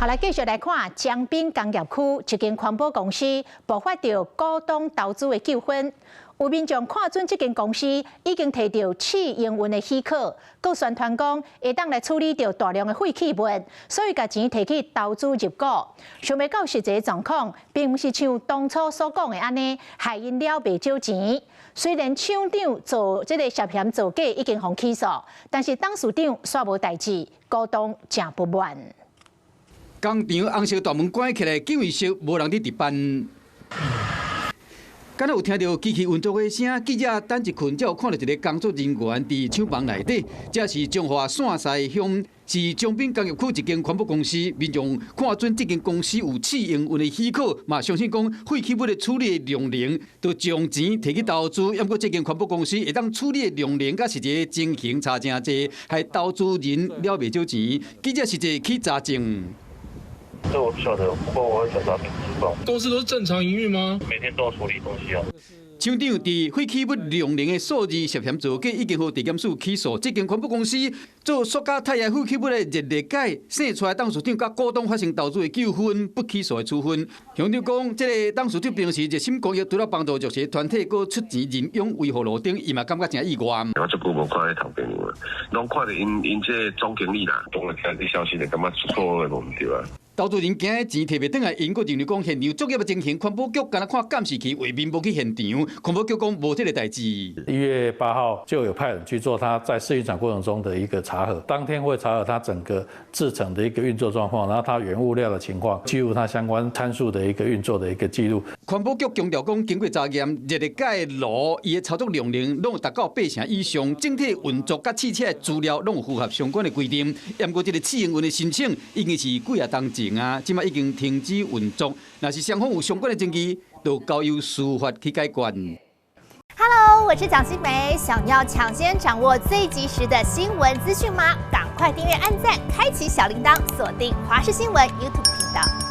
好來，繼續來看江濱工業區一間環保公司爆發著股東投資的糾紛，有民眾看準這間公司已經提著試營運的許可，閣宣傳講會當來處理著大量的廢棄物，所以共錢提去投資入股。想袂到實際狀況，並毋是像當初所講的按呢，害𪜶了袂少錢。雖然廠長做這个涉嫌造假已經予起訴，但是董事長煞無代誌，股東誠不滿。工廠紅色大門關起來，警衛室無人佇值班。敢若有聽著機器運作的聲，記者等一困，才有看著一个工作人員佇廠房內底。這是彰化線西鄉，是彰濱工業區一間環保公司。民眾看準這間公司有試營運的許可，嘛相信講廢棄物的處理的量能，就將錢提去投資。毋過這間環保公司會當處理的量能，佮實際情形差誠濟，害投資人了袂少錢。記者實際去查證。這我不曉得，不過我會轉達給主管。公司都是正常營運嗎？每天都要處理東西啊。廠長佇廢棄物量能的數字涉嫌造假，已經予地檢署起訴。這間環保公司做塑膠鈦的廢棄物的熱裂解，生出來董事長佮股東發生投資的糾紛，不起訴的處分。鄉長講，這个董事長平時熱心公益，除了幫助弱勢團體，閣出錢認養維護路燈，伊嘛感覺誠意外。我足久無看彼頭家娘啊，攏看著𪜶𪜶這个總經理啦，當然聽這消息就感覺錯的無毋對啊。投資人驚錢提袂轉來，𪜶閣認為講現場作業的情形，環保局敢若看監視器畫面無去現場，環保局講無這个代誌。1月8號就有派人去做他在試運轉過程中的一個查核，當天會查核他整個製程的一個運作狀況，然後他原物料的情況，記錄他相關參數的一個運作的一個記錄。環保局強調講，經過查驗，熱裂解爐伊的操作量能攏有達到八成以上，整體運作佮試車的資料攏有符合相關的規定。毋過這个試營運的申請已經是幾仔冬前啊，這馬已經停止運作。若是雙方有相關的證據，就交由司法去解決。 Hello，我是蔣新梅，想要搶先掌握最及時的新聞資訊嗎？趕快訂閱、按讚、開啟小鈴鐺，鎖定華視新聞 YouTube 頻道。